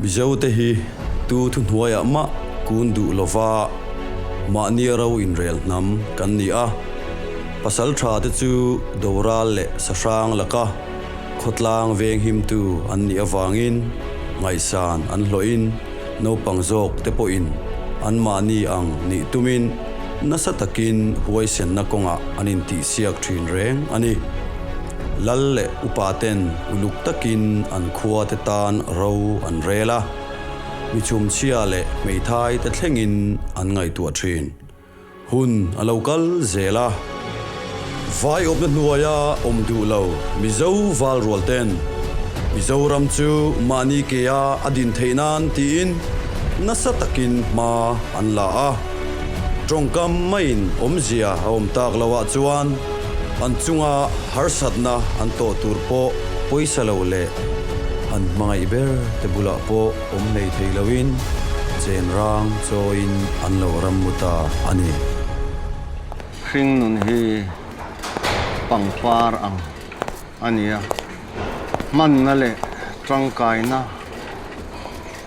Mizote hi tu thuhnuaiah mah kun duh lova mahnia ro inrel hnam kan ni a. Pasaltha te chu doral leh sahrang laka khawtlang venghimtu an nih avangin ngaihsan an hlawhin naupang zawk te pawhin anmahni ang nih tumin nasa takin huaisenna kawngah an intihsiak thin reng a ni. Lal leh upa ten uluk takin an khua te tan ro an rel a, mi chhumchhia leh hmeithai te thlengin an ngaihtuah thin. Hun a lo kal zel a, vai awpna hnuaia awm duh lo Mizo val rual ten Mizoram chu mahni kea a din theih nan tiin nasa takin hma an la a. Tawngkam maiin awmzia a awm tak lo ah chuan an chunga harsatna an tawh tur pawh pawisa lo leh an hmangaih ber te bulah pawh awm nei thei loin chen rang chawiin an lo ram mu ta a ni. Hring nun hi pangpar ang a ni a, hmanna leh tangkaina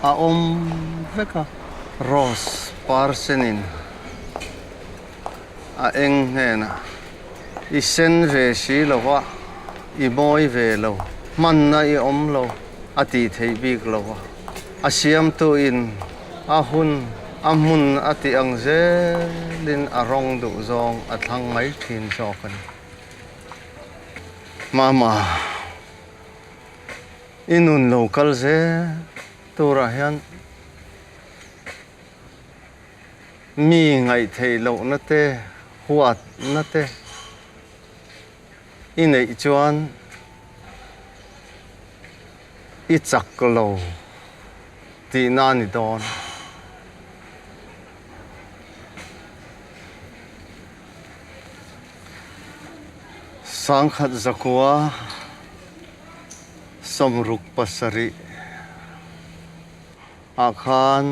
a awm vek a. Rose par senin a eng hnenah, I sen ve si lo a, i mawi ve lo, hmanna i awm lo a tih theih bik lo a. A siamtuin a hun, a hmun a tih ang zelin a rawng duh zawng a thlang mai thin zawk a ni. Mama, i nun lo kal zel turah hian mi ngaihtheih lohna te, huatna te i neih chuan i chak lo tihna a ni dawn. Sangkhat zakua 67 ah khan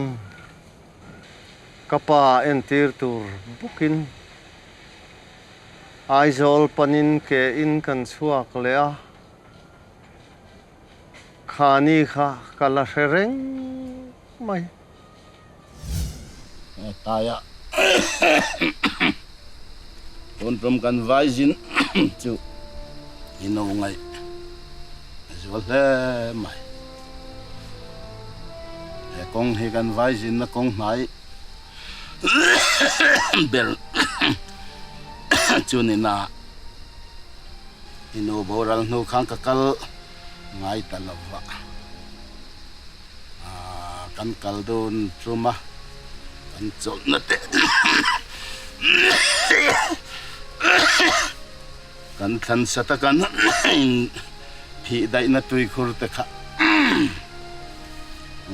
ka pa entir tur bawkin Aizawl panin ke in kan chhuak leh a, khani kha ka la hre reng mai. Taia tun tum kan vai zin chu i no ngaih a zual hle mai. He kawng hi kan vai zinna kawng hnai ber chu ni na i nu boral hnu khan ka kal ngai ta lo va. Kan kal dawn tum a, kan chawlhna te kan thlan sat a, kan phih daihna tuikhur te kha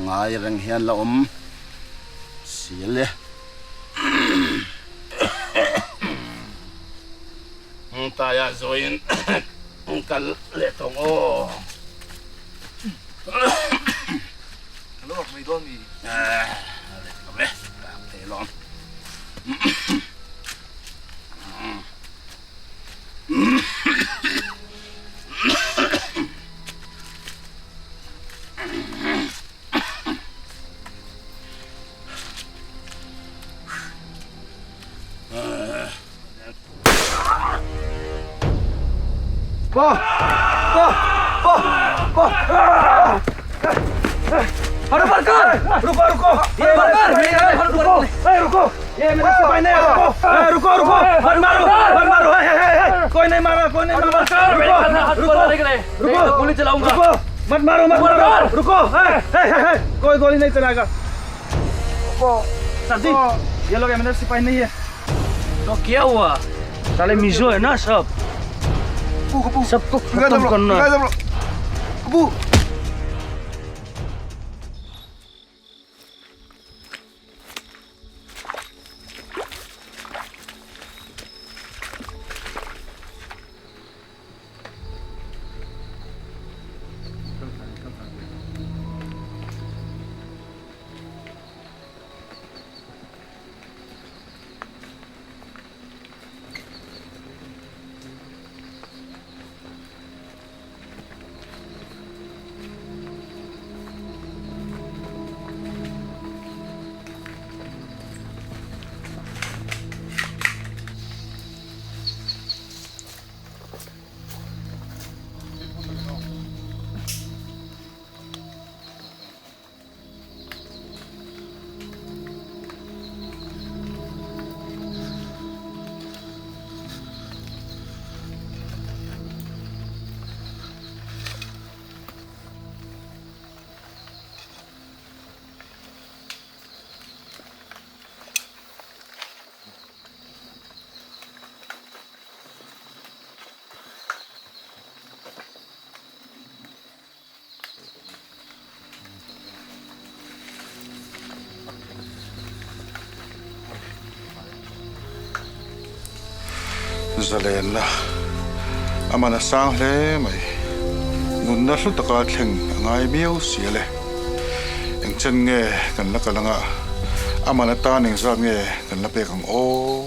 ngai reng hian la awm si le. Taiah zawiin kal leh tawh ang aw. Lawk mai dawn mi. Pa! Pa! Pa! Pa! अरे परकर रुको रुको ये परकर रुको ए रुको ये मेरा सिपाही नहीं रुको ए रुको रुको मत मारो मत मारो ए ए ए कोई नहीं मारा कोई नहीं मारा रुको रुको रुको गोली चलाऊंगा रुको मत मारो मत मारो रुको ए ए ए कोई गोली नहीं चलाएगा सर जी ये लोग मेरे सिपाही नहीं है तो क्या हुआ साले मिजो है ना सब सबको खत्म करना है। Zalenna a man a sang hle mai. Nunna hlu taka thleng a ngai miau si a le. Engchen nge kan la kal anga a man atan engzat nge kan la pek ang aw?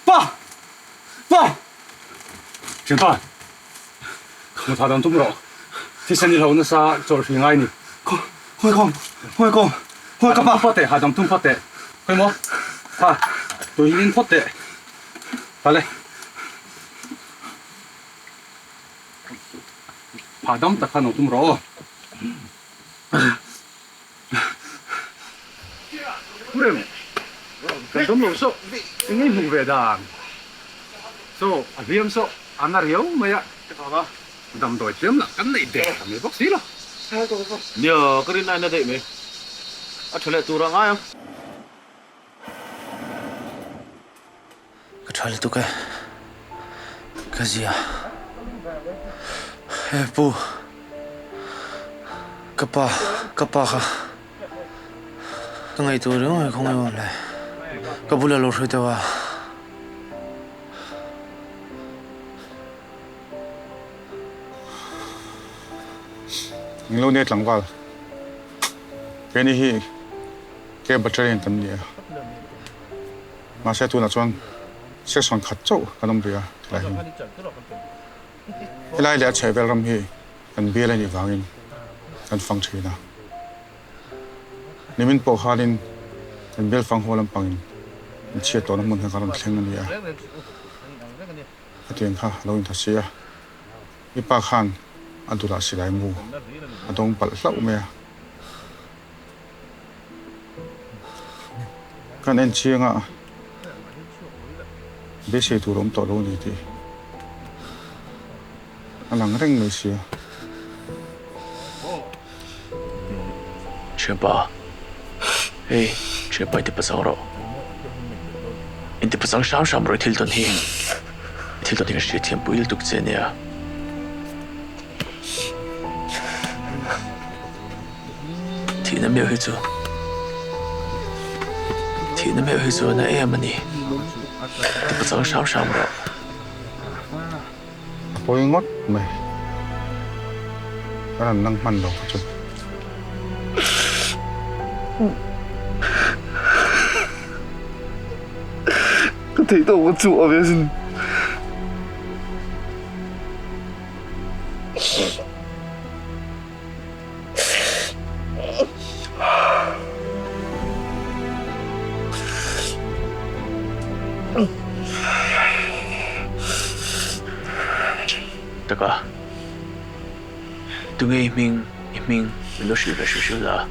Pa! Pa! Thianpa, Mutha dan tum rawh. Thisen i hlo nasa chawlh hri ngai ni. Khawi kawng, khawi kawng, khawi ka pa. Phawt teh, hahdam tum phawt teh. Khawi maw? Kha, tui hi in phawt teh. Kale. Hahdam tak khan lo tum rawh aw. Pu Rem, kan dawm lo sawh, eng nge hmuh ve dan? Saw, a hliam sawh, a na riau mai a, damdawi thiam lah kan neih der ta mai bawk si lo. Nia, ka rin aina daih mai. A tha leh tur a ngai ang. Ka tha lutuk e, ka zia. He pu, ka pa, ka pa kha ka ngaihtuah riau mai khawngaih awm le. Ka bulah lo hruai deuh a. Englo nia tlangval, keini hi ke battalion kan ni a. Mahse tunah chuan section khat chauh kan awm rih a tilai hi. Helai leh a chhehvel ram hi kan bial a nih vangin kan fang thin a. Nimin pawh khanin kan bial fang haw lampangin an chhiat tawhna hmun kha kan rawn thleng a ni a. Hetiang kha a lo intha si a, i pa khan a dulah silai mu a dawng palh hlauh mai a. Kan en chiang a, beisei tur a awm tawh lo a ni tih a lang reng mai sia. Thianpa, hei thianpa i ti pasang rawh. In ti pasang hram hram rawh i thil tawn hi. I thil tawn hi ka hriatthiam pui lutuk che ania. Thihna meuh hi chu Thihna meuh hi chu a na em a ni. Ti pachang hram hram rawh. A pawi ngawt mai. Ka rawn nang hman lo kha chu. Ka theih tawk ka chhuah ve asin. Taka, tunge i hming, i hming min lo hrilh ve hrilh hrilh la.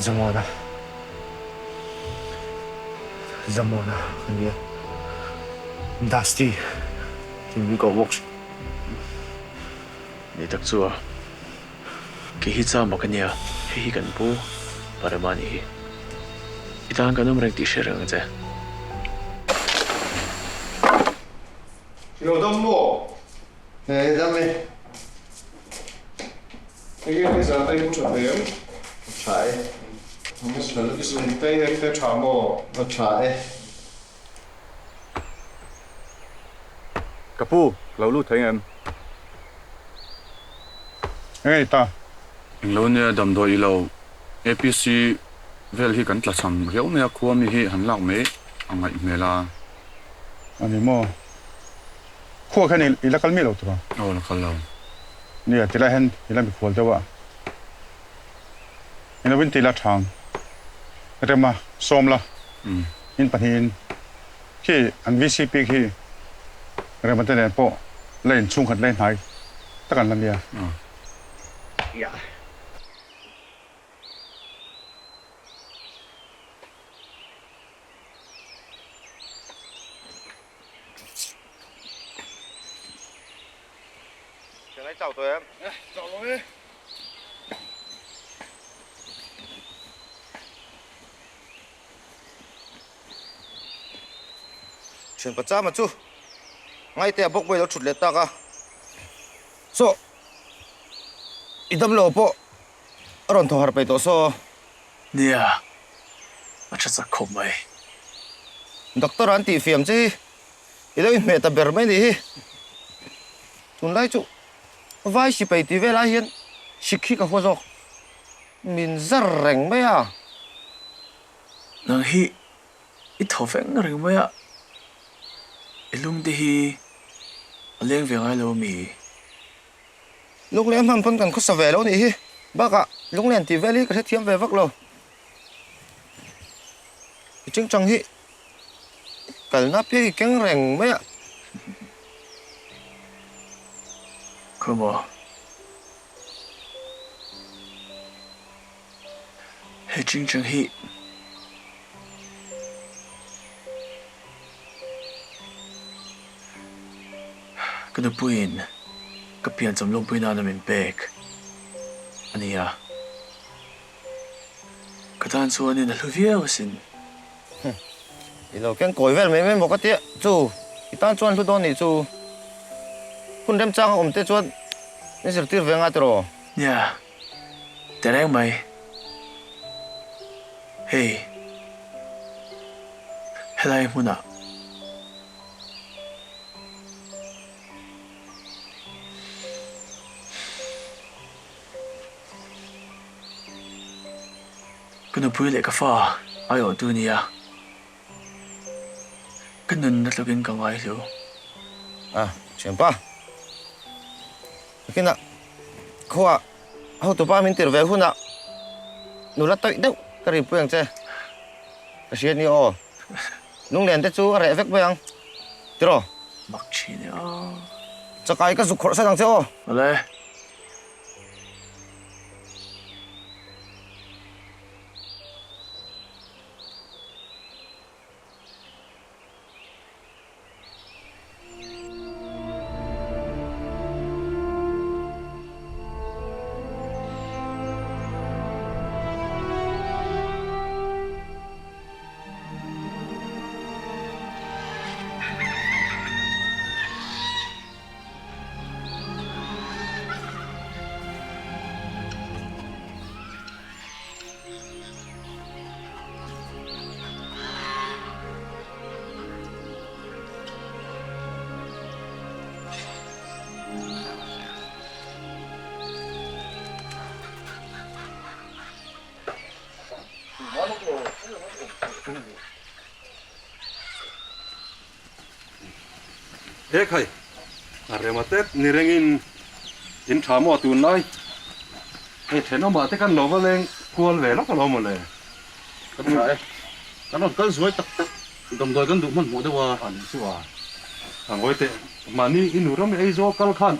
Zamona Zamona a nia Dusty tih min koh bawk. Ni tak chu a, kei hi chama ka nia, hei hi kan pu Parama a nih hi. I tan kan awm reng tih hre reng ang che. I lo dam maw? He dam e. Enge ni zan ei mu tha hle em? A tha e. I sum tei ek te tha maw? A tha e. Ka pu, ka lo lut thei em? Enge ni ta? Englo nia damdawi i lo APC vel hi kan tlachham riau mai a, khua mi hi han lak mai a ngaih hmel a. A ni maw? Khua khan i la kal miah lo tur a? Aw la kal lo. Nia, tilai hian i la mikhual deuh a. I lo inti la thang. Rema, sawm la. In pahnihin khi an VCP khi Rema te nen pawh la inchhungkhat la inhnai tak an la nia. Ai chau tawh em? Chau lo e. Thian pachama chu ngaite a bawk pawh i lo thut leh tak a. Saw i damlo pawh a rawn thaw harh peih tawh saw. Nia, a tha chak khawp mai. Doctor an tih fiam che hi i lo inhmeh ta ber mai nih hi. Tunlai chu vai sipai tih vel ai hian hrik hi ka hua zawk. Min zar reng mai a. Nang hi i thaw veng reng mai a, i lung te hi a leng ve ngai lo ami? Lunglen hman pawn kan khawsa ve lo nih hi. Bakah lunglen tih vel hi ka hrethiam ve vak lo. I chingchang hi kalna piang i keng reng mai a. Khaw maw? He chingchang hi ka nupuiin ka piancham lawmpui nana min pek a ni a, ka tan chuanin a hlu viau asin. I lo keng kawi vel mai mai maw ka tia chu i tan chuan hlu dawn nih chu hun remchang a awm te chuan min zirtir ve nga tiraw? Nia, ti reng mai. Hei, helai hmunah. Ka nupui leh ka fa aiawhtu nia ka nunna tlukin ka ngai hlu. A, thianpa. Nakinah khuaah hotupa min tir ve hunah nula tawih deuh ka rinpui ang che. Ka hria ni aw. Lunglen te chu a reh vek mai ang. Tiraw? Mak thin e aw. Chakai ka zuk khawrh san ang che aw. Awle. He khai, a rema tep ni rengin in tha maw tunlai? Hei thenawmah te kan lo va leng kual ve lawk alawm mawle. Kan tha e, kan rawn kal zuai tak tak, damdawi kan duh hmanhmawh deuh a. A nih chu a, a ngawi teh, mahni i nu ram ei zawk kal khan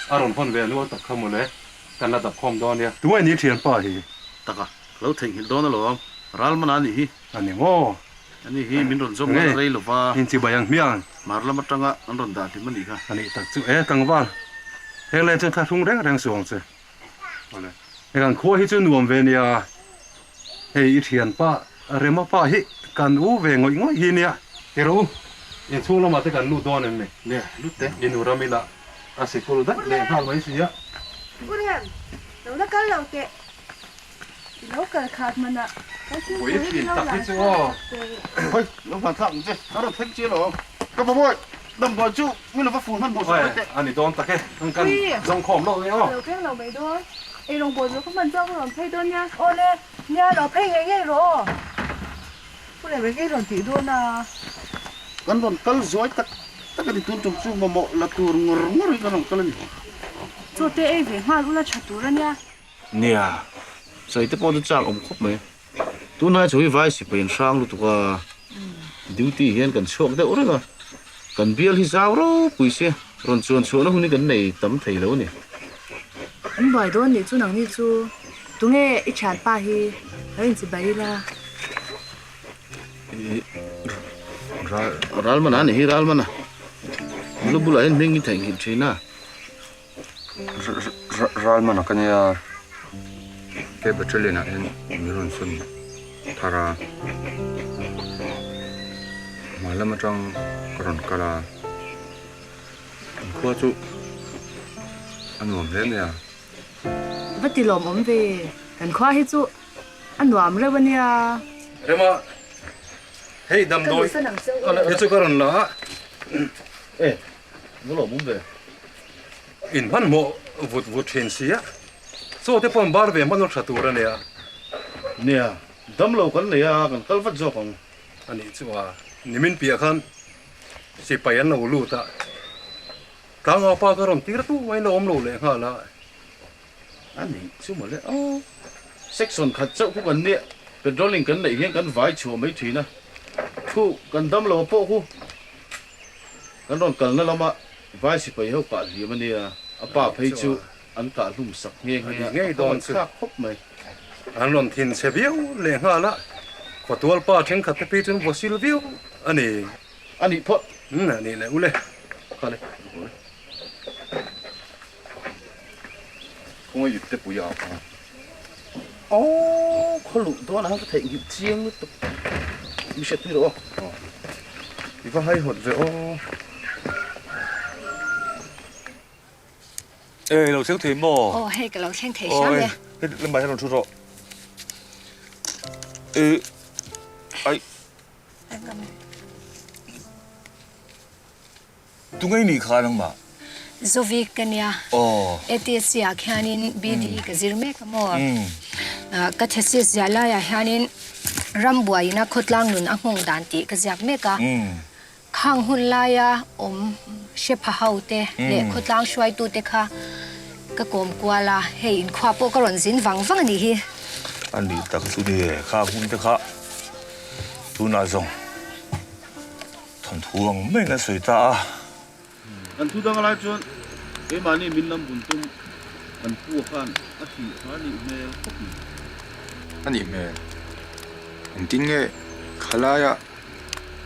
a rawn hawn ve nual tak kha mawle, kan la dap khawm dawn nia. Tunge ni thianpa hi? Taka, ka lo theihnghilh dawn alawm, ral mana a nih hi. A ni maw? Ani hi min rawn zawm ngat rei lova. Inchibai ang hmiang. Hmar lam atanga an rawn dah hlim a nih kha. A nih tak chu e tlangval. Heng len chuan thlahrung reng reng suh ang che. Awle. Heng an khua hi chu nuam ve nia. Hei i thianpa Rema pa hi kan u ve ngawih ngawih hi nia. Ti rawh u. Inchhung lamah te kan lut dawn em ni? Nia, lut te. I nu ram ila a sikul daih leh nghal mai si a. U Rem, lo la kal lo teh. I lo kal khat hman a, kan thingpui hi lo lan thlak teh. Hoi, lo hman thlak ang che, ka rawn thleng chiah lo. Ka pa bawi, damdawi chu min lo va fun hman hmawh suh mai teh. A ni dawn tak e, an kan zawng khawm lawk nia aw. Ka lo keng lo mai dawn, ei rawng bawl zawh ka hman chuan ka rawn phei dawn nia. Aw le, nia lo phei ngei ngei rawh aw. Pu leh vek i rawn tih dawn a. Kan rawn kal zuai tak tak a ni, tun tum chu mamawh la tur ngawr ngawr hi kan rawn kal a ni. Chaw te ei ve nghal ula tha tur a nia. Nia, sawi te pawh chu chak awm khawp mai. Tunlai chu hi vai sipai an hrang lutuk a, duty hian kan chhuak deuh reng a, kan bial hi zau ropui sia, rawn chuan chhuahna hun hi kan nei tam thei lo a ni. An buai dawn nih chu nangni chu tunge i thianpa hi lo inchibai ila. Ralmana a nih hi Ralmana, lu bulah hian hming i theihnghilh thin a. Ralman a ka nia he battalion ah hian min rawn sawn thar a hma lam atang ka rawn kal a an khua chu a nuam hle mai a. Va ti lawm awm ve kan khua hi chu a nuam reuh a nia. Rema hei damdawi hi chu ka rawn la a. E va lawm awm ve. In hmanhmawh vut vut thin si a, chaw te pawh an bar ve hman lo tha tur a nia. Nia, dam lo kan nei a, kan kal vat zawk ang. A nih chu a, nimin piah khan sipai an lo lut a, tlangau pa ka rawn tir tu mai la awm lo leh nghal a. A nih chu mawle aw, section khat chauh khu kan nia, patrolling kan neih hian kan vai chhuah mai thin a, thu kan dam lo pawh khu kan rawn kalna lama Vai sipai ho kah hliam a nia, a pa phei chu an kah hlum sak nghe nghe a, a kawng an thlak khawp mai. An rawn thin chhe viau leh nghal a, khawtual pa thenkhat te phei chuan vaw sil viau a ni. A nih phawt. Umm a nih leh ule. Kha le, a haw e. Khawngaih ip te pui a kha. Aww, khaw luh dawn ah khan ka theihnghilh chiang lutuk. Mi hriat pui rawh aw. I va haihawt ve aw. Ê, lo thleng thei maw? Aw, hei ka lo thleng thei hram e. Hei, lamah hian rawn thu rawh. Ê, ai. Tunge i nih kha nangmah? Zovik ka nia. Aw. ATSC ah khianin BD ka zir mek a maw? Ka thesis ziah laiah hianin rambuaiina khawtlang nun a nghawng dan tih ka ziak mek a. Khang hun laia awm hre pha ho te leh khawtlang hruaitu te kha ka kawm kual a, hei inkhua pawh ka rawn zin vang vang a nih hi. A nih tak chu ni e, khang hun te kha tunah zawng. Thawnthu ang maiin a sawi ta a. Kan thu dang lai chuan keimahni min lam bun tum kan pu khan a thih kha a nih hmel khawp mai. A nih hmel. Engtin nge khalaia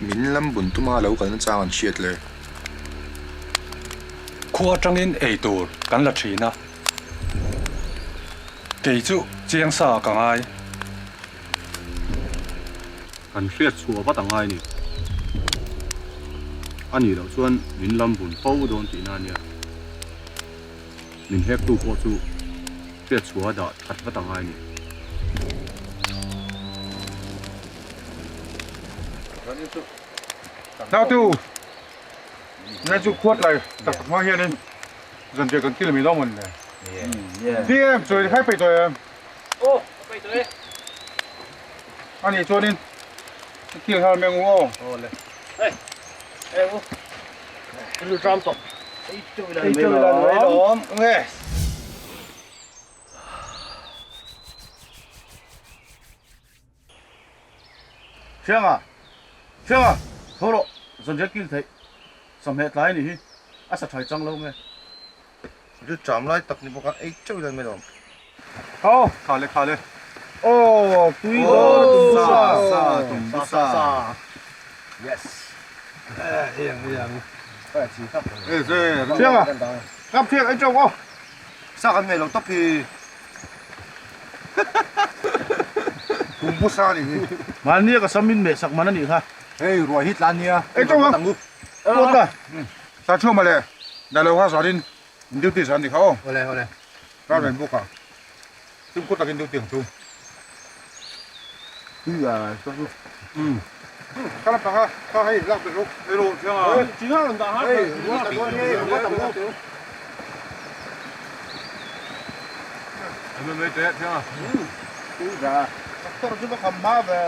min lam bun tuma lo kalna chang an hriat le? Khua atangin ei tur kan la thin a, kei chu chiang sa ka ngai. Kan hriat chhuah vat a ngai ni. A nih loh chuan min lam bun fo dawn tihna a nia. Min hektu pawh chu hriat chhuah a dah that vat a ngai ni. Nau tu, nai chu khuat lai tak tak hma hianin zanriah kan kil mai dawn mawn le. Ti em, chawi khai peih tawh em? Aw, ka peih tawh e. A nih chuanin ka kil nghal mai ang u aw. Aw le. Hei, hei u. Ka lu ṭam tawh. Ei teuh ila Ei teuh ila mai lawm. Nge. Hrianga! Hrianga! Tho rawh, zanriah kil theih. Sawmheh tlai a nih hi, a sa ṭhai chang lo nge? Ri ṭam lai tak ni bawk a, ei ṭeuh ila mai lawm. Aw, kha le kha le. Aw, tui dawn a tum sa, sa tum sa. Yes. Ei ang, ei ang. Hrianga! Kap thiang ei ṭeuh aw. Sa kan hmeh lo tawp hi. Tum sa nih hi. Mahnia ka sam in meh sak man a nih kha. Hei ruai hi tlan nia. Ei tawng ang. Pawt la. Sa thu mawle. Dah lo kha zarin duty zan nih kha aw. Awle awle. Ral men bawk a. Fimkhur takin duty ang chu. Tui a sa chu. Umm. Ka la pang a. Kha hei lak belh rawk. Ei rawh chiang a. Chinga rawn dah har. Hei ruai tak dawn hei ruai tak dawn. Doctor chu va kham hma ve.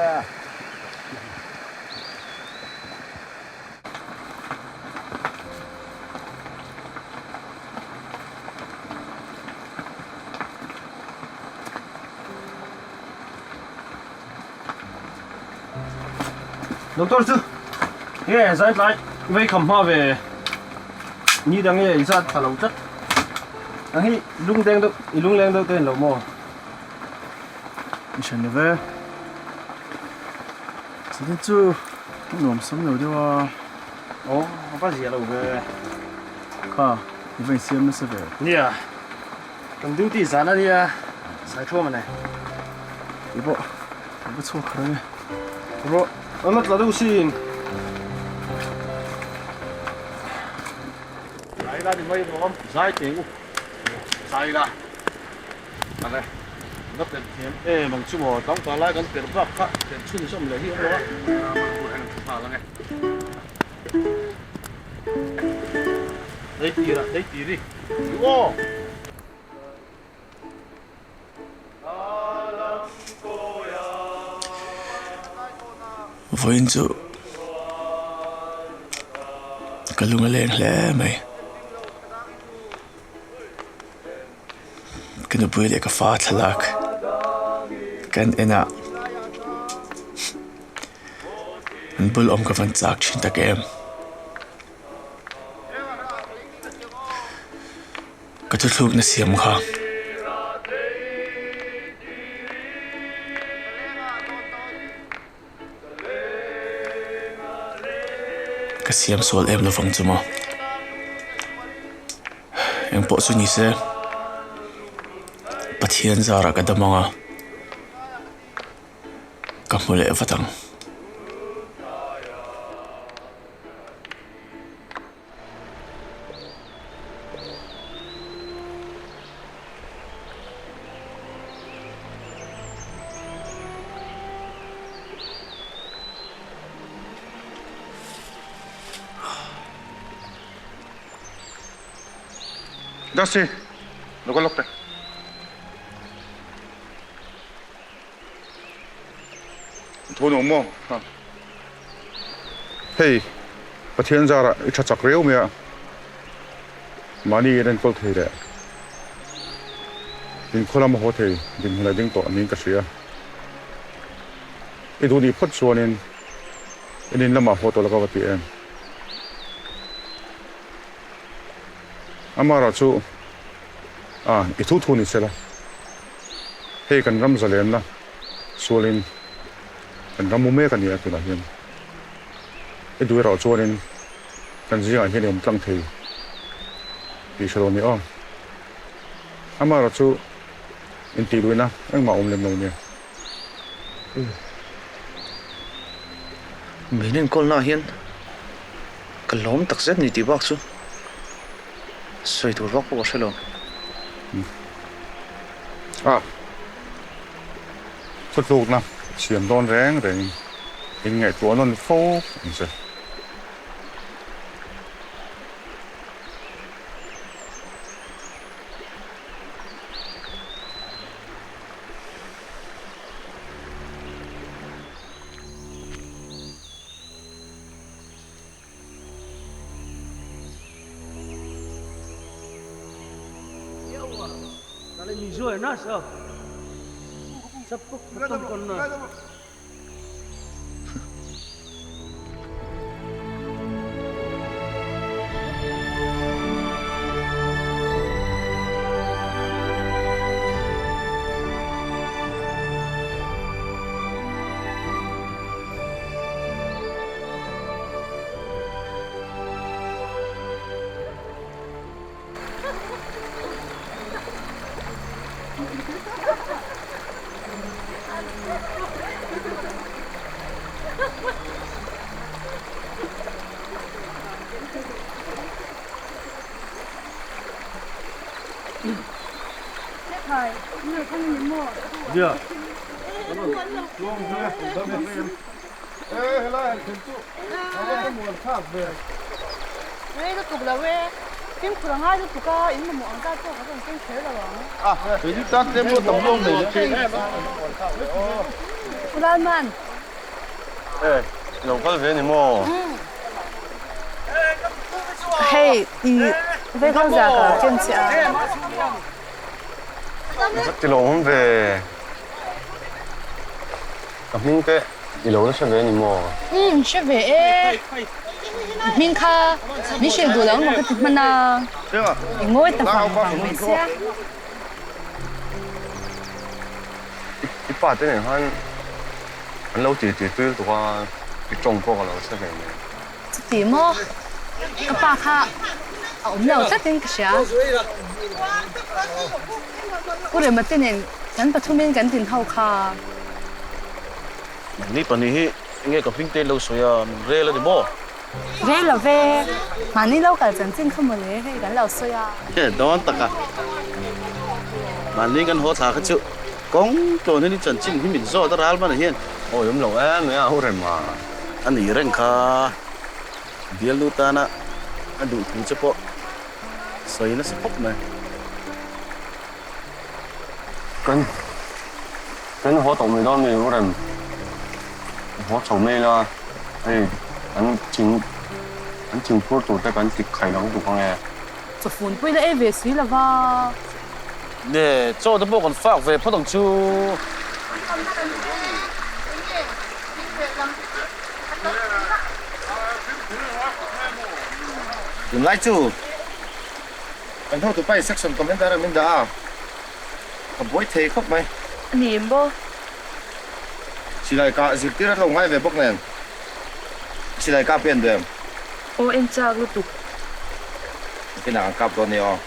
Doctor chu nge zai tlai vei kham hma ve ni dang nge in zat tha lo tlat ang hi lung deng deuh i lung leng deuh te in lo maw I hre ni ve chuti chu ka nuam sam lo deuh a aw a va zia lo ve kha i va insiam nasa ve nia. Kan duty zan a nia, Saithuam a nei. Ti pawh ka va chhuak kher ange. Rawh, a la tla deuh sin. Zai la ni mai rawm, zai teh u. Zai la. Ale, la perh thiam em ang chu maw, tlangval lai kan perh bak kha perh chhun zawm leh hi awm lo a. Hman ange. Dei tirah dei tiri i aw. Vawiin chu ka lung a leng hle mai. Ka nupui leh ka fa thlalak kan en a. An bul awm ka van chak thin tak em. Ka thuthlukna siam kha. Ka siam sual em lovang chu maw. Engpawh chu ni se Pathian zarah ka dam ang a. Ka hmu leh vat ang. Dusty, lo kal lawk teh. Thu nuam maw? Hei, Pathian zarah i tha chak riau mai a, mahni in enkawl thei leh inkhaw lama haw thei dinhmun leh ding tawh niin ka hria. I duh nih phawt chuanin in in lamah haw tawh la ka va ti em? Amaherawh chu a, i thu thu ni sela. Hei kan ram zalenna sualin kan ram mu mek a ni a tunah hian i duh erawh chuanin kan zingah hian i awm tlang thei tih hre lo ni aw. Amaherawh chu intih luihna engmah a awm lem lo nia. Min enkawlnaah hian ka lawm takzet ni tih bak chu sawi tur vak pawh ka hre lo. A thutlukna siam dawn reng rengin in ngaihtuah nawn fo ang che. Lo kal ve ni maw? Hei i vei kal zia ka lo ken che a. Ka ti lo awm ve. Ka hming te i lo la hre ve ni maw? Umm hre ve e. Hming kha min hrilh duh lo emaw ka ti hman a. I ngawi ta vang vang mai sia. I pa te nen khan an lo ti ti tui lutuk a, i tawng pawh ka lo hre ve nen. Chuti maw? Ka pa kha. A awm lo tlatin ka hria. Pu Rema te nen kan pathumin kan din ho kha. Ni pahnih hi enge ka hming te in lo sawi a, min rel a ni maw? Rel lo ve, mahni lo kal chanchin kha mawle hei kan lo sawi a. Dawn tak a, mahni kan haw thla kha chu kawng tlawn hian i chanchin hi min zawt a ral mana hian. Awi awm lo em e a ho rem a. A ni reng kha bialnu tana a duh thu che pawh sawi nasa khawp mai. Kan kan haw tawh mai dawn mi u rem haw chho mai ila hei an thing an thing phur tur te kan tik khai lo duh ang e. Chawfun pawhin a ei ve si lo va. Ne chaw te pawh kan fak ve phawt ang chu. Tunlai chu. Kan hotu pa in section commander a min dah a, ka buai thei khawp mai. A ni maw? Silai kah zirtir a lo ngai ve bawk nen, silai kah pian duh em? Aw en chak lutuk. Nakinah kan kap dawn nia aw.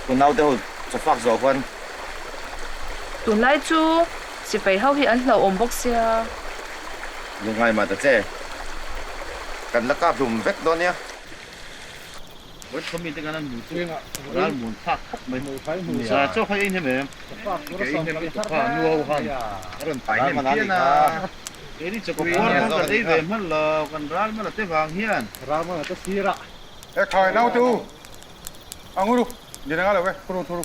Tun naute ho chawfak zawh huan. Tunlai chu sipai ho hi an hlauhawm bawk sia. Lungngai mah ta che. Kan la kap hlum vek dawn nia. Vawi mite kan an hmu chu ral muan thlak khawp mai. Za chaw kha ei hnem em? Kei hnem lutuk kha nu ho han a rawn pai hnem phian a. Keini chaw ka puar khan kan ei ve hman lo, kan ral man a te vang hian. Ral man a te sir a. E khai naute u, a nguru, ni reng a lo e, thuru thuru.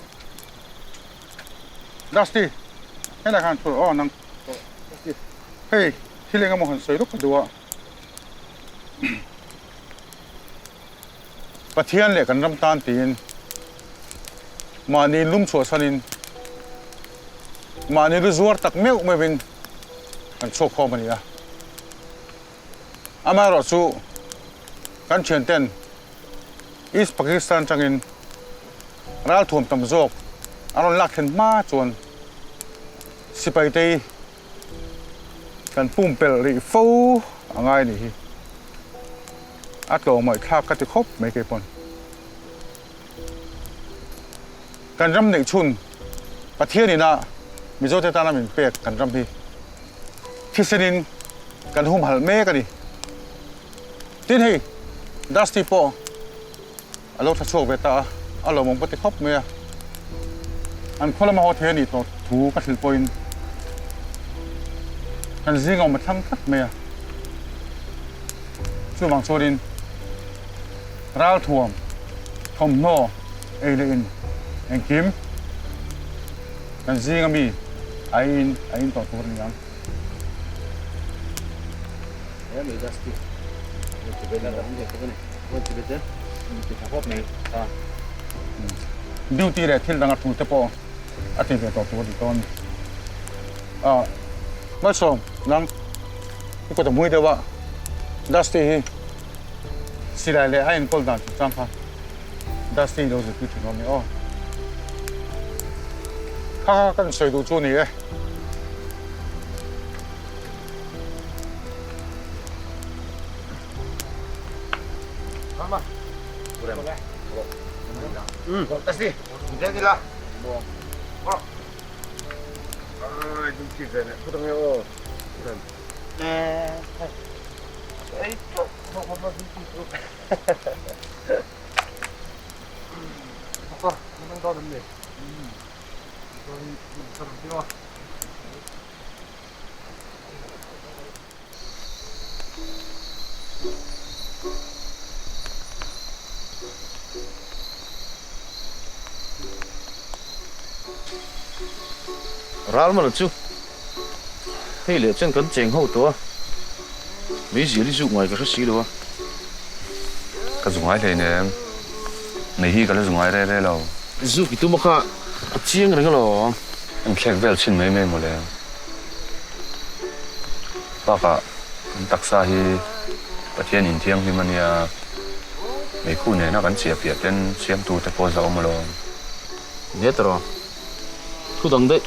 Dusty, helai khan thur aw nang. Hei, thil eng emaw han sawi lawk ka duh a. Pathian leh kan ram tan tiin mahni lum chhuahsanin mahni lu zuar tak meuh meuhin kan chhuak khawm a ni a. Amaherawh chu kan thianten East Pakistan atangin ralthuam tam zawk an rawn lak thlen hma chuan sipaite hi Kan pumpelh rih fo a ngai nih hi. A tlawmawih thlak ka ti khawp mai kei pawn. Kan ram neih chhun Pathian ina Mizote tana min pek kan ram hi thisenin kan humhalh mek a ni. Tin hei Dusty pawh a lo tha chhuak ve ta a, a lawmawm ka ti khawp mai a. An khaw lama haw thei a nih tawh thu ka hrilh pawhin kan zing awm a thlang tlat mai a. Chuvang chuanin ralthuam, thawmhnaw, ei leh in engkim kan zinga mi a in a in tawh tur a ni ang. Duty leh thil danga tul te pawh a ti ve tawh tur a ni dawn. Ah, Malsawm, nang i kut a hmui deuh a, Dusty hi silai leh a enkawl dan chungchang kha Dusty lo zirtir thin awm e aw. Kha kha kan sawi duh chu a ni e. Ral mawlh chu hei leh chuan kan cheng ho tawh a, meizial hi zuk ngai ka hre si lo a. Ka zu ngai hleinem, mei hi ka la zu ngai re re lo. Zuk i tum a kha a chiang reng alawm. An thlek vel chhin mai mai mawle. Bakah kan taksa hi Pathian inthianghlim a nia, meikhu nena kan chiah piah ten siamtu te pawh zahawm alawm. Nia tawh, thu dang daih.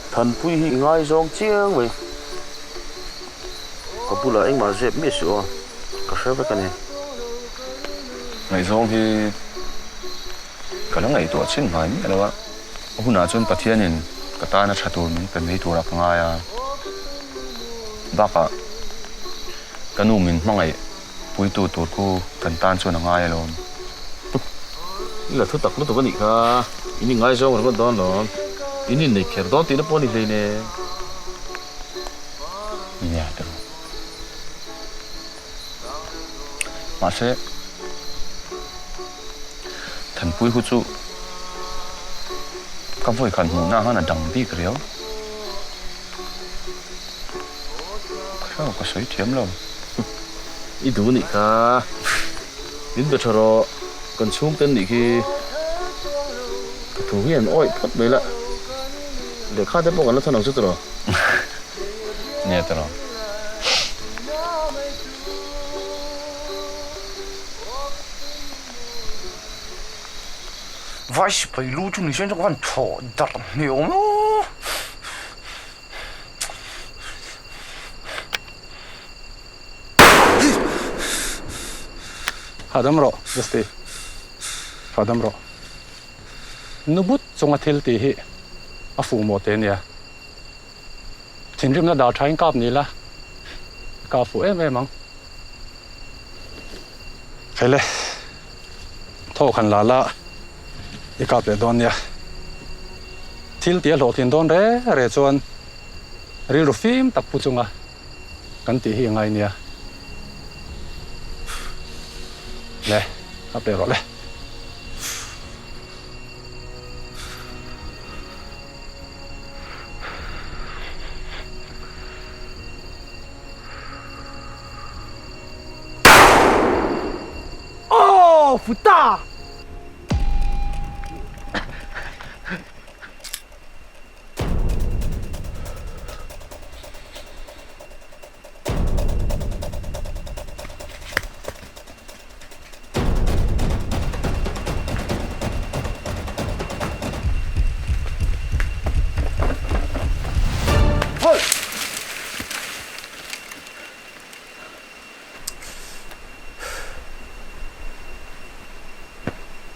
Thanpui hi i ngaizawng chiang mai. Ka bulah engmah zep miah suh aw, ka hre vek a ni. Ngaihzawng hi ka la ngaihtuah chin ngai miah lo a, a hunah chuan Pathianin ka tana tha tur min pe mai turah ka ngai a. Bakah ka nu min hmangaih puitu tur khu kan tan chuan a ngai alawm. I la thu tak lutuk a nih kha, in ingaizawng ringawt dawn lawm, in innei kher dawn tihna pawh a ni hleinem. Nia tiraw. Mahse, Thanpui hu chu ka vawi khan hmuhna khan a dang bik riau. Ka hre ka sawi thiam lo. I duh nih kha, min be tha rawh, kan chhungte an nih khi. Ka thu hi an awih phawt mai la, lehkha te pawh kan la thawn ang chu tiraw? Nia tiraw. Vai sipai lu chu ni sen chu ka van thaw darh hmel awm aw. Hahdam rawh Justy, hahdam rawh. Nubut chunga thil tih hi a fuh maw te nia. Thinrimna dar thain kap ni la, ka fuh em em ang. Hele, thaw khan la la, i kap leh dawn nia. Thil tih a hlawhtlin dawn re re chuan rilru fim tak pu chunga kan tih hi a ngai nia. Le, kap leh rawh le. Aww futa!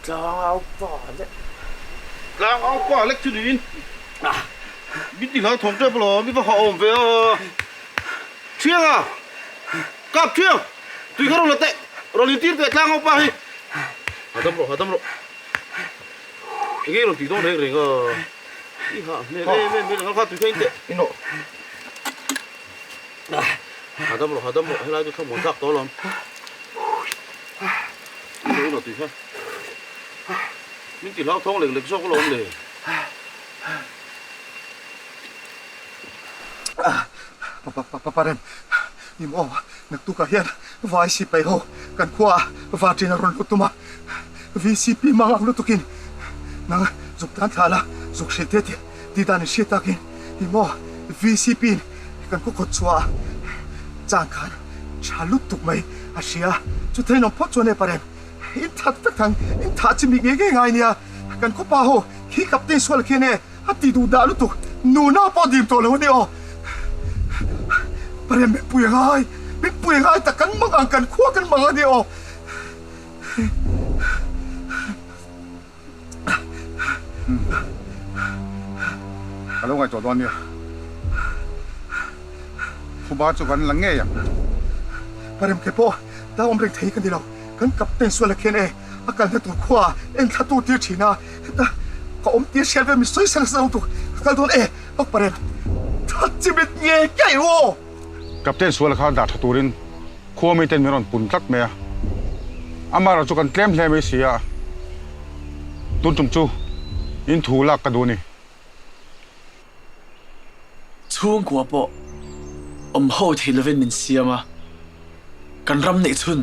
Tlangau pa lek Tlangau pa lek chu niin min ti hlau thawm tep alawm i va hah awm ve a Thiang a! Kap thiang! Tui kha rawn la teh! Rawn intir teh tlangau pa hi! Hahdam rawh, hahdam rawh. Enge i rawn tih dawn reng reng a? I hah hmel em em mai kha tui kha in teh. Inawh. Hahdam rawh, hahdam rawh. Helai chu thlamuan tlak tawh alawm. Inawh, inawh tui kha. Min ti hlauthawng lek lek zawk alawm le. Paparem, i maw naktukah hian vai sipai ho kan khuaah vaṭin a rawn lut tum a, VCP mang ang lutukin nang zuk tan thla la, zuk hrilh te tih tih dan in hriat takin i maw VCP in kan khaw kawt chhuah chang khan tha lutuk mai a hria, chuthei nawm phawt chuan e Parem, in that vek thang, in thah chi mik ngei ngei ngai nia, kan khaw pa ho khi Captain Suala khian e. A ti duh dah lutuk, nuna pawh dim tawh lo a ni aw. Parem min pui angai, min pui angai tak kan mang ang, kan khua kan mang a ni aw. Ka lo ngaihtuah dawn nia, phuba chu kan la ngei ang. Parem ke pawh ta awm reng thei ka ni lo, kan captain sual a khian e, a kalna tur khua en thla tur tir thin a. Heta ka awm tir hriat vel mi sawi sel sa lutuk ka kal dawn e pak parem that chi mit nge ngei aw. Captain Suala kha dah tha turin khua miten min rawn pun tlat mai a, amaherawh chu kan tlem hle mai si a, tun tum chu in thu lak ka duh a ni. Chhungkua pawh awm ho thei lovin min siam a, kan ram neih chhun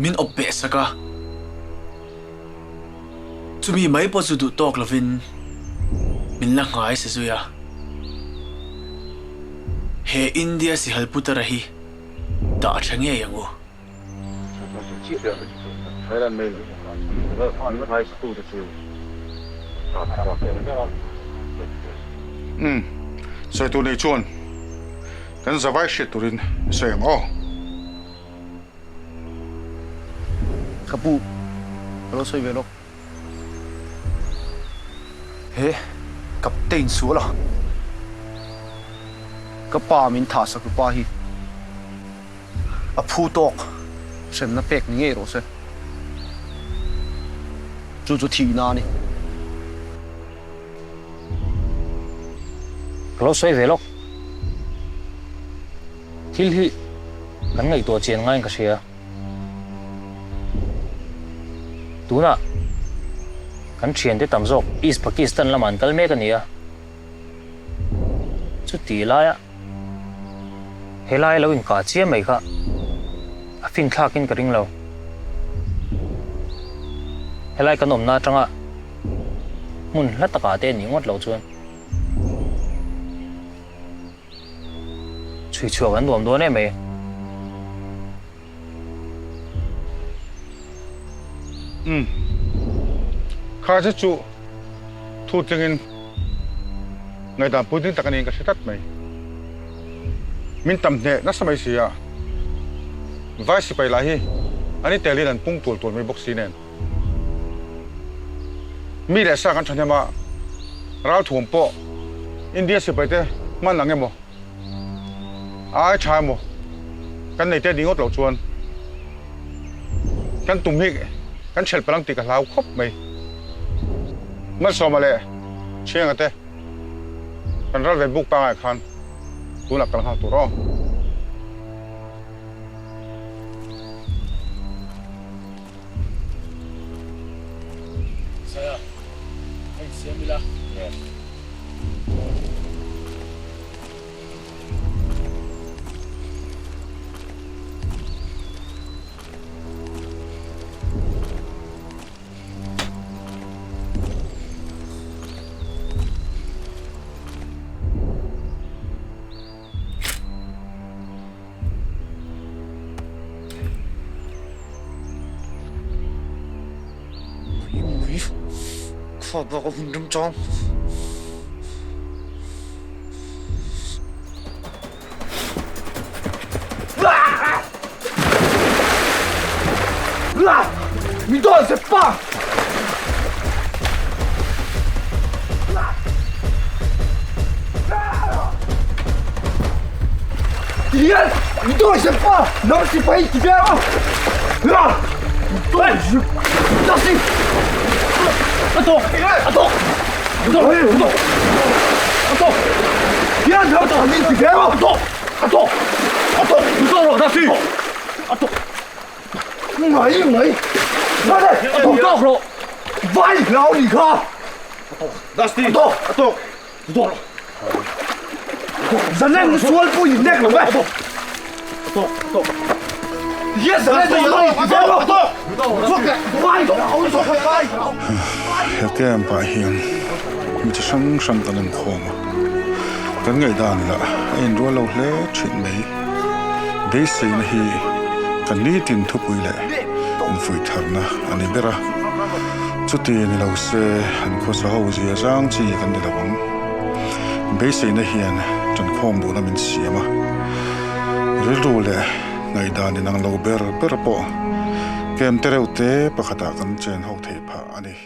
min awp beh sak a, chumi mai pawh chu duh tawk lovin min la nghai se zui a. He India sihal putara hi dah tha ngei ang u. Umm, sawi tur nei chuan kan zavai hriat turin sawi ang aw. Ka pu, Ka lo sawi ve lawk. He Captain sual a, ka pa min thah sak pa hi a phu tawk hremna pek ni ngei rawh se. Chu chu thihna a ni. Ka lo sawi ve lawk. Thil hi kan ngaihtuah chian ngaiin ka hria. Tunah kan thiante tam zawk East Pakistan lamah an kal mek a ni a. Chuti laia helai lo inkah chiam mai kha a fin thlakin ka ring lo. Helai kan awmna atanga hmun hla takah te a nih ngawt loh chuan Chhui chhuak an nuam dawn em mai. Umm. Kha zet chu thu tlingin ngaihdan puitling tak a niin ka hre tlat mai. Min tam hneh nasa mai si a, vai sipai lah hi an i telin an pung tual tual mai bawk si nen. Mi leh sa kan thahnem a, ralthuam pawh India sipai te hman ang emaw, ai tha emaw kan nei te ni ngawt loh chuan kan tum hi kan ṭhelh palh ang tih ka hlau khawp mai. Malsawma leh Thianga te kan ral ve buk pangai khan tunah kal nghal tur aw. Saya, hei siam ila. Mai kha bak a hun ram chang. Mi dawn se pa! Tihian mi dawn se pa! Nang sipai ti ve a! Mi dawn se Dusty! A tawk! A tawk! A tawk! A tawk! A tawk! Tihian nang sipai ti ve a! A tawk! A tawk! A tawk! Mi dawn rawh Dusty! A tawk! Mai mai! A tawk tawk rawh! Vai hlau ni kha! Dusty! A tawk! A tawk! A tawk rawh! Zalen sual pawh in nek lo ve! A tawk! A tawk! A tawk! Yes! Zalen sual pawh in nek lo! A tawk! Vai hlau vai hlau! He camp ah hian mi chi hrang hrang kan inkhawm a, kan ngaihdan lah a inrual lo hle thin mai. Beiseina hi kan nitin thupui leh infuihtharna a ni ber a, chuti ni lo se an khawsa ho zia zang chi kan ni lo ang. Beiseina hian ṭankhawm duhna min siam a, rilru leh ngaihdan inang lo ber ber pawh kem te reuh te pakhatah kan chen ho theih phah a ni.